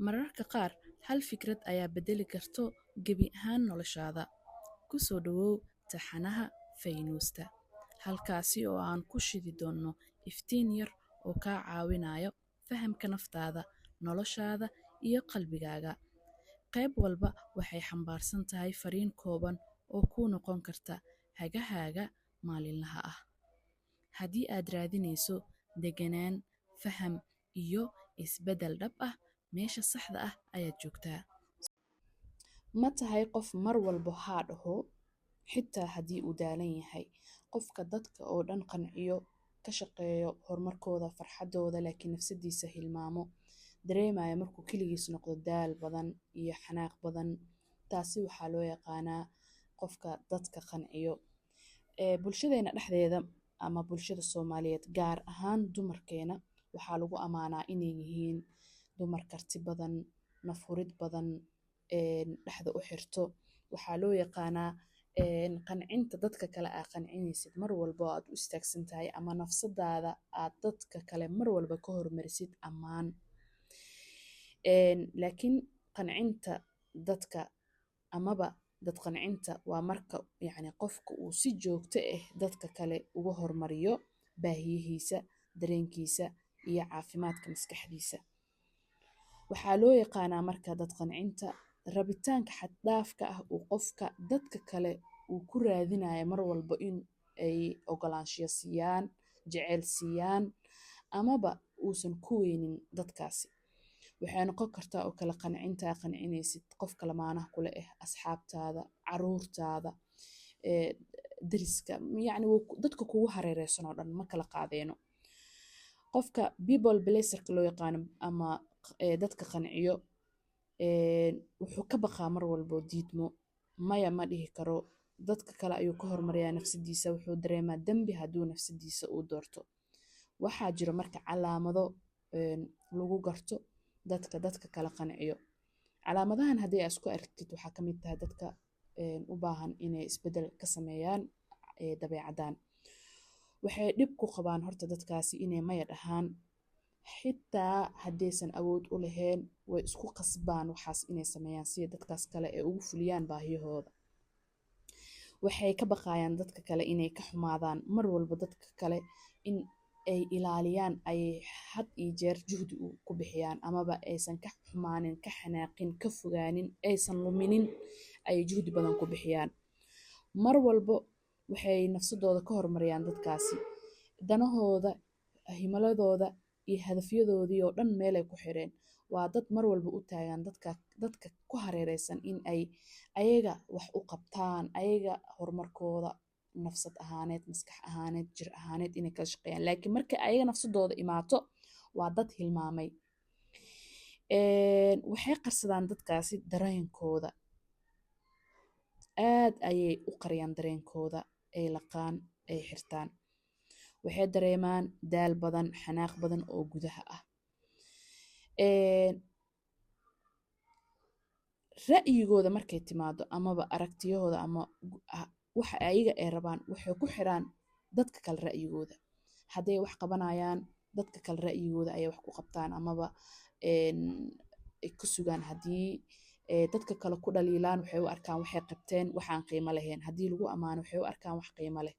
Mararka qaar, hal fikrad ayaa beddeli karto gebi ahaan noloshaada. Ku soo dhawow taxanaha Faynuusta, halkaasi oo aan ku shidi doonno iftiin yar oo kaa caawinayo fahamka naftaada, noloshaada iyo qalbigaaga. Qayb walba waxay xambaarsan tahay fariin kooban oo kuu noqon karta hagahaaga maalinlaha ah. Haddii aad raadinayso deganaan, faham iyo isbeddel dhab ah, meesha saxda ah ayaad joogtaa. Ma tahay qof mar walba haa dhaho, xitaa haddii uu daalan yahay? Qofka dadka oo dhan qanciyo, ka shaqeeyo horumarkooda, farxaddooda, laakiin nafsadiisa hilmaamo, dareemaya markuu keligiis noqdo daal badan iyo xanaaq badan. Taasi waxaa loo yaqaanaa qofka dadka qanciyo. Bulshadeena dhexdeeda ama bulshada Soomaaliyeed, gaar ahaan dumarkeena, waxaa lagu amaanaa inay yihiin dumar karti badan, nafhurid badan, dhexda u xirto. Waxaa loo yaqaanaa qancinta dadka kale aa qancinaysid mar walba oo aad u istaagsan tahay ama nafsadaada aad dadka kale mar walba ka hormarisid ammaan. Laakiin qancinta dadka amaba dad qancinta waa marka, yacni, qofka uu si joogto ah dadka kale uga hormariyo baahiyihiisa, dareenkiisa iyo caafimaadka maskaxdiisa. Waxaa loo yaqaanaa marka dad qancinta rabitaanka xad dhaafka ah uu qofka dadka kale uu ku raadinayo mar walba in ay ogolaanshiyo siiyaan, jeceyl siiyaan, amaba uusan ku weynin dadkaasi. Waxay noqon kartaa oo kale qancinta aa qancinaysid qofka lamaanaha kula ah, asxaabtaada, caruurtaada, deriska, yacni dadka kugu hareereysan oo dhan ma kala qaadeeno. Qofka people pleaser-ka loo yaqaano ama dadka qanciyo wuxuu ka baqaa mar walbo diidmo. Maya ma dhihi karo. Dadka kale ayuu ka hormariyaa nafsadiisa. Wuxuu dareemaa dembi hadduu nafsadiisa uu doorto. Waxaa jiro marka calaamado lagu garto dadka dadka kala qanciyo. Calaamadahan haddii aad isku aragtid, waxaa ka mid tahay dadka u baahan inay isbeddel ka sameeyaan dabeecaddan. Waxay dhib ku qabaan horta dadkaasi inay maya dhahaan, xitaa haddaysan awood u lahayn. Way isku qasbaan waxaas inay sameeyaan si dadkaas kale ay ugu fuliyaan baahiyahooda. Waxay ka baqayaan dadka kale inay ka xumaadaan. Mar walba dadka kale in ay ilaaliyaan ayay had iyo jeer juhdi ku bixiyaan, amaba aysan ka xumaanin, ka xanaaqin, ka fogaanin, aysan luminin ayay juhdi badan ku bixiyaan. Mar walbo waxay nafsadooda ka horumariyaan dadkaasi. Danahooda, himiladooda iyo hadafyadoodii oo dhan meelay ku xireen. Waa dad mar walba u taagan dadka ku hareereysan in ay ayaga wax u qabtaan, ayaga horumarkooda nafsad ahaaneed, maskax ahaaneed, jir ahaaneed inay kala shaqeeyaan. Laakiin markay ayaga nafsadooda imaato, waa dad hilmaamay. Waxay qarsadaan dadkaasi dareenkooda. Aad ayay u qariyaan dareenkooda, ay laqaan, ay xirtaan. Waxay dareemaan daal badan, xanaaq badan oo gudaha ah. Ra'yigooda markay timaado amaba aragtiyahooda ama waxa ayaga ay rabaan, waxay ku xiraan dadka kale ra'yigooda. Hadday wax qabanayaan, dadka kale ra'yigooda ayay wax ku qabtaan amaba ay ku sugaan. Haddii dadka kale ku dhaliilaan, waxay u arkaan waxay qabteen waxaan qiimo lahayn. Haddii lagu ammaano, waxay u arkaan wax qiimo leh.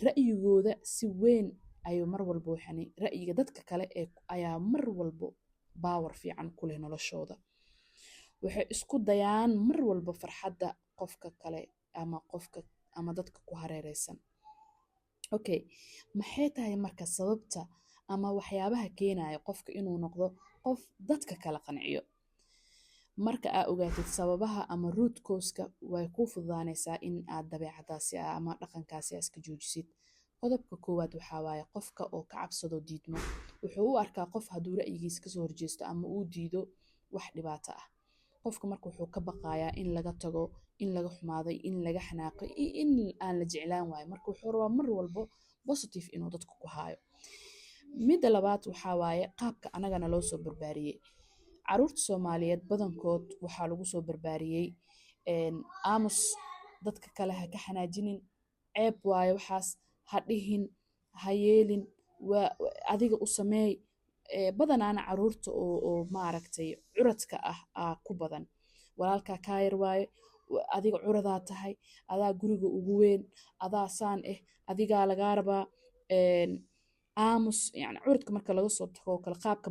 Ra'yigooda si weyn ayuu mar walba, waxani ra'yiga dadka kale ee ayaa mar walbo power fiican ku leh noloshooda. Waxay isku dayaan mar walba farxadda qofka kale ama qofka ama dadka ku hareereysan. Okay, maxay tahay marka sababta ama waxyaabaha keenaya qofka inuu noqdo qof dadka kala qanciyo? Marka aa ogaatid sababaha ama root cause-ka, way kuu fududaanaysaa in aad dabeecadaasi ama dhaqankaasi aa iska joojisid. Qodobka koowaad waxaa waaye qofka oo ka cabsado diidmo. Wuxuu u arkaa qof hadduu ra'yigiisa kasoo horjeesto ama uu diido wax dhibaato ah. Qofka marka wuxuu ka baqayaa in laga tago, in laga xumaado, in laga xanaaqo iyo in aan la jeclaan waayo. Marka wuxuu rabaa mar walbo positive inuu dadka ku haayo. Midda labaad waxaa waaye qaabka anagana loo soo barbaariyey. Caruurta Soomaaliyeed badankood waxaa lagu soo barbaariyey aamus, dadka kale ha ka xanaajinin, ceeb waaye waxaas, ha dhihin, ha yeelin, waa adiga u sameey. Badanaana caruurta oo maaragtay curadka ah aa ku badan. Walaalkaa kaa yar waaye, adiga curadaa tahay, adaa guriga ugu weyn, adaa saan eh, adigaa lagaa rabaa, aamus. Yani curadka marka laga soo tago oo kale, qaabka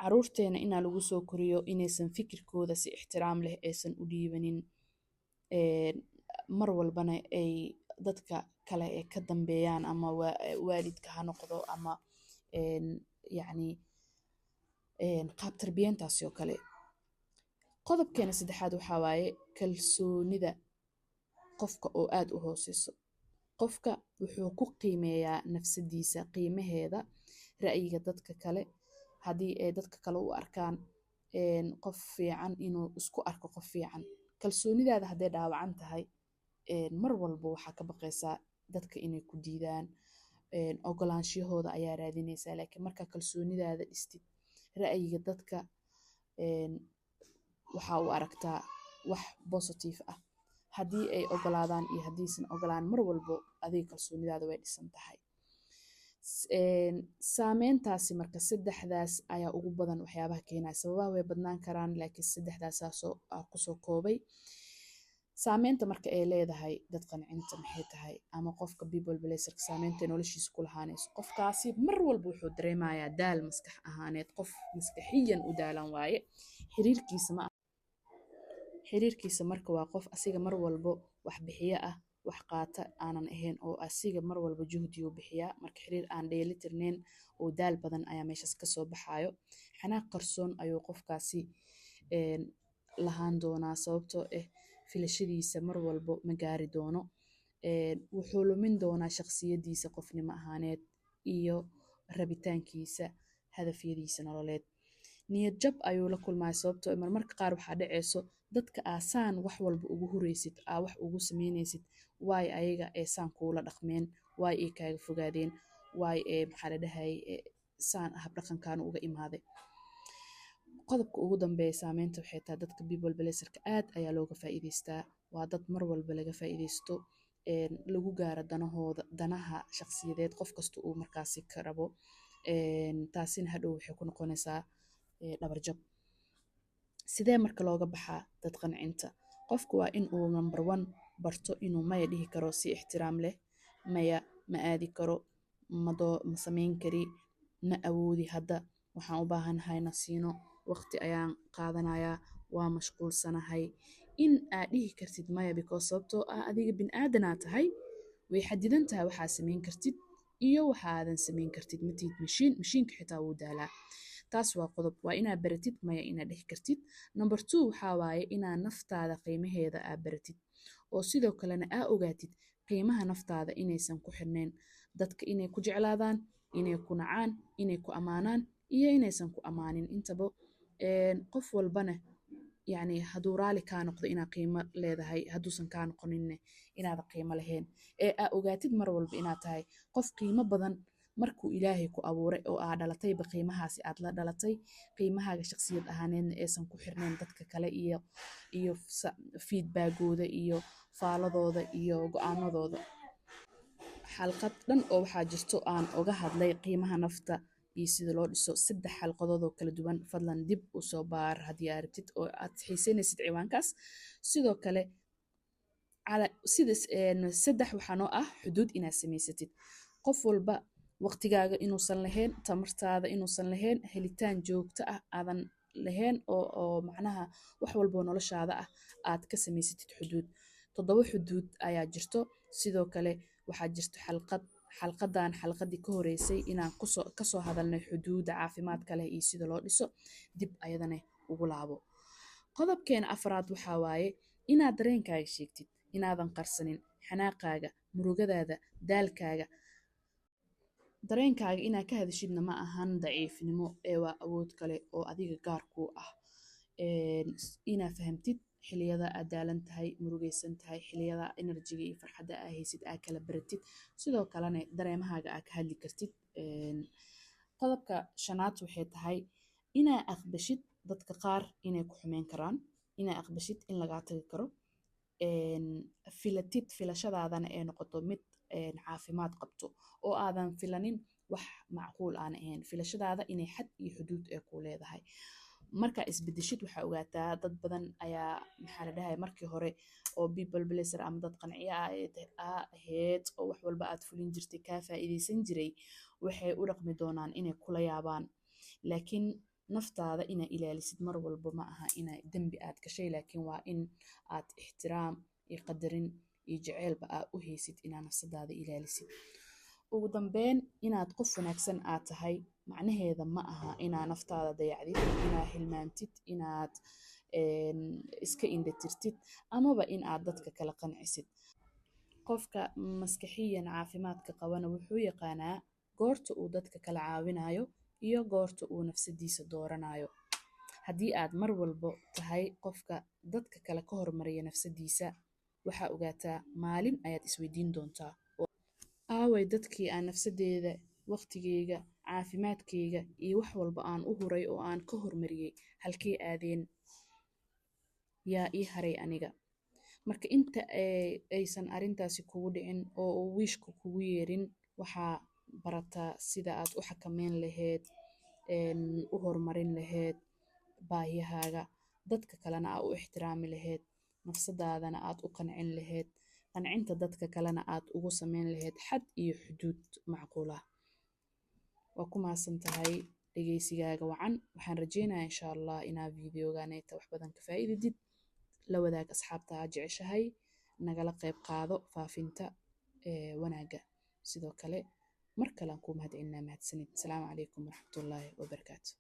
caruurteena inaa lagu soo koriyo inaysan fikirkooda si ixtiraam leh aysan u dhiibanin, mar walbana ay dadka kale ee ka dambeeyaan, ama waalidka ha noqdo ama yacni qaab tarbiyantaasi oo kale. Qodobkeena saddexaad waxaa waaye kalsoonida qofka oo aad u hooseyso. Qofka wuxuu ku qiimeeyaa nafsadiisa qiimaheeda ra'yiga dadka kale. Haddii ay dadka kale u arkaan qof fiican, inuu isku arko qof fiican. Kalsoonidaada hadday dhaawacan tahay, mar walba waxaa ka baqaysaa dadka inay ku diidaan, ogolaanshahooda ayaa raadinaysaa. Laakiin markaa kalsoonidaada dhistid, ra'yiga dadka waxaa u aragtaa wax positive ah. Haddii ay ogolaadaan iyo haddiisan ogolaan, mar walbo adiga kalsoonidaada way dhisan tahay. Saameyntaasi marka saddexdaas ayaa ugu badan waxyaabaha keenaya. Sababaha way badnaan karaan, laakiin saddexdaasaasoo kusoo koobay. Saameynta marka ay leedahay dad qancinta maxay tahay, ama qofka people pleaserka saameynta noloshiisa ku lahaanayso? Qofkaasi mar walba wuxuu dareemayaa daal maskax ahaaneed, qof maskaxiyan u daalan waaye. Xiriirkiisa ma xiriirkiisa marka waa qof asiga mar walbo wax bixiyo ah, wax qaata aanan ahayn, oo asiga mar walba juhdiyu bixiyaa. Marka xiriir aan dheeli tirnayn oo daal badan ayaa meeshaas kasoo baxaayo. Xanaaq qarsoon ayuu qofkaasi lahaan doonaa, sababtoo ah filashadiisa mar walbo ma gaari doono. Wuxuu lumin doonaa shakhsiyadiisa qofnimo ahaaneed iyo rabitaankiisa hadafyadiisa nololeed. Niyad jab ayuu la kulmaya, sababtoo marmarka qaar waxaa dhaceyso dadka aasaan wax walba ugu huraysid, aa wax ugu sameynaysid, waay ayaga ee saan kuula dhaqmeen, waay ay kaaga fogaadeen, waay ee maxaa la dhahay saan habdhaqankaan uga imaaday. Qodobka ugu dambeeya saameynta waxay tahay dadka people pleaserka aad ayaa looga faa'iidaystaa. Waa dad mar walba laga faa'iidaysto, lagu gaaro danahooda, danaha shakhsiyadeed qof kasta uu markaasi ka rabo. Taasina hadhow waxay ku noqonaysaa dhabarjab. Sidee marka looga baxaa dad qancinta? Qofku waa in uu number one barto inuu maya dhihi karo si ixtiraam leh. Maya, ma aadi karo, madoo ma samayn kari, ma awoodi hadda, waxaan u baahanahay nasiino, waqti ayaan qaadanayaa, waa mashquulsanahay. In aad dhihi kartid maya, because sababtoo ah adiga bin aadanaa tahay, way xadidan tahay waxaa samayn kartid iyo waxa aadan samayn kartid. Matihid mashiin, mashiinka xitaa wuu daalaa. Taas waa qodob, waa inaad baratid maya inaad dhihi kartid. Number two waxaa waaye inaad naftaada qiimaheeda aad baratid, oo sidoo kalena aa ogaatid qiimaha naftaada inaysan ku xirnayn dadka inay ku jeclaadaan, inay ku nacaan, inay ku ammaanaan iyo inaysan ku ammaanin intaba. Qof walbana yacni hadduu raali kaa noqdo inaad qiimo leedahay, hadduusan kaa noqoninne inaadan qiimo lahayn, ee aa ogaatid mar walba inaad tahay qof qiimo badan markuu Ilaahay ku abuuray oo aa dhalatayba, qiimahaasi aad la dhalatay, qiimahaaga shakhsiyad ahaaneedna aysan ku xirnayn dadka kale iyo feedbackooda iyo faaladooda iyo go'aanadooda. Xalqad dhan oo waxaa jirto aan uga hadlay qiimaha nafta iyo sida loo dhiso, 3 xalqadood oo kala duwan. Fadlan dib u soo baar haddii aad rabtid oo aad xiiseynaysid ciwaankaas. Sidoo kale sida 3 waxaa noo ah xuduud inaad samaysatid. Qof walba waqtigaaga inuusan lahayn, tamartaada inuusan lahayn, helitaan joogto ah aadan lahayn, oo macnaha wax walboo noloshaada ah aad ka samaysatid xuduud. 7 xuduud ayaa jirto. Sidoo kale waxaa jirto xalqad, xalqadan xalqadii ka horeysay inaan kusoo kasoo hadalnay xuduudda caafimaadka leh iyo sida loo dhiso. Dib ayadana ugu laabo. Qodobkeena afraad waxaa waaye inaad dareenkaaga sheegtid, inaadan qarsanin xanaaqaaga, murugadaada, daalkaaga. Dareenkaaga inaad ka hadashidna ma ahan daciifnimo ee waa awood kale oo adiga gaar kuu ah. Inaad fahamtid xilliyada aad daalan tahay, murugaysan tahay, xilliyada energyga iyo farxadda aa haysid aad kala baratid, sidoo kalena dareemahaaga aad ka hadli kartid. Qodobka shanaad waxay tahay inaa aqbashid dadka qaar inay ku xumeyn karaan, inaa aqbashid in lagaa tagi karo, filatid, filashadaadana ay noqoto mid caafimaad qabto oo aadan filanin. Wax macquul aan ahayn, filashadaada inay xad iyo xuduud ee ku leedahay. Markaa isbedeshid, waxaa ogaataa dad badan ayaa, maxaa la dhahay, markii hore oo people pleaser ama dad qanciya aa ahayd oo wax walba aad fulin jirtay kaa faa'iidaysan jiray, waxay u dhaqmi doonaan inay kula yaabaan. Laakiin naftaada inaa ilaalisid mar walba ma aha ina dembi aad gashay, laakiin waa in aad ixtiraam iyo qadarin iyo jaceylba aad u haysid inaa nafsadaada ilaalisid. Ugu dambeyn, inaad qof wanaagsan aad tahay macnaheeda ma aha inaa naftaada dayacdid, inaad hilmaamtid, inaad iska indhatirtid amaba in aad dadka kala qancisid. Qofka maskaxiyan caafimaadka qabana wuxuu yaqaanaa goorta uu dadka kala caawinayo iyo goorta uu nafsadiisa dooranayo. Haddii aad mar walbo tahay qofka dadka kale ka hormariya nafsadiisa, waxaa ogaataa maalin ayaad isweydiin doontaa: aaway dadkii aan nafsadeeda, waqtigeyga, caafimaadkeyga iyo wax walba aan u huray oo aan ka hormariyey? Halkee aadeen? Yaa ii haray aniga? Marka inta aysan arrintaasi kugu dhicin oo uu wiishku kugu yeerin, waxaa barataa sida aad u xakameyn lahayd, u horumarin lahayd baahiyahaaga, dadka kalena aa u ixtiraami lahayd, nafsadaadana aad u qancin lahayd, qancinta dadka kalena aad ugu sameyn lahayd xad iyo xuduud macquul ah. Waa ku mahadsan tahay dhegeysigaaga wacan. Waxaan rajeynayaa, insha Allah, inaa videoganeeta wax badan ka faa'iididid. La wadaag asxaabta aad jeceshahay, nagala qayb qaado faafinta wanaagga. Sidoo kale mar kale aan kuu mahadcelinaa. Mahadsanid. Asalaamu calaykum waraxmatullaahi wabarakaatu.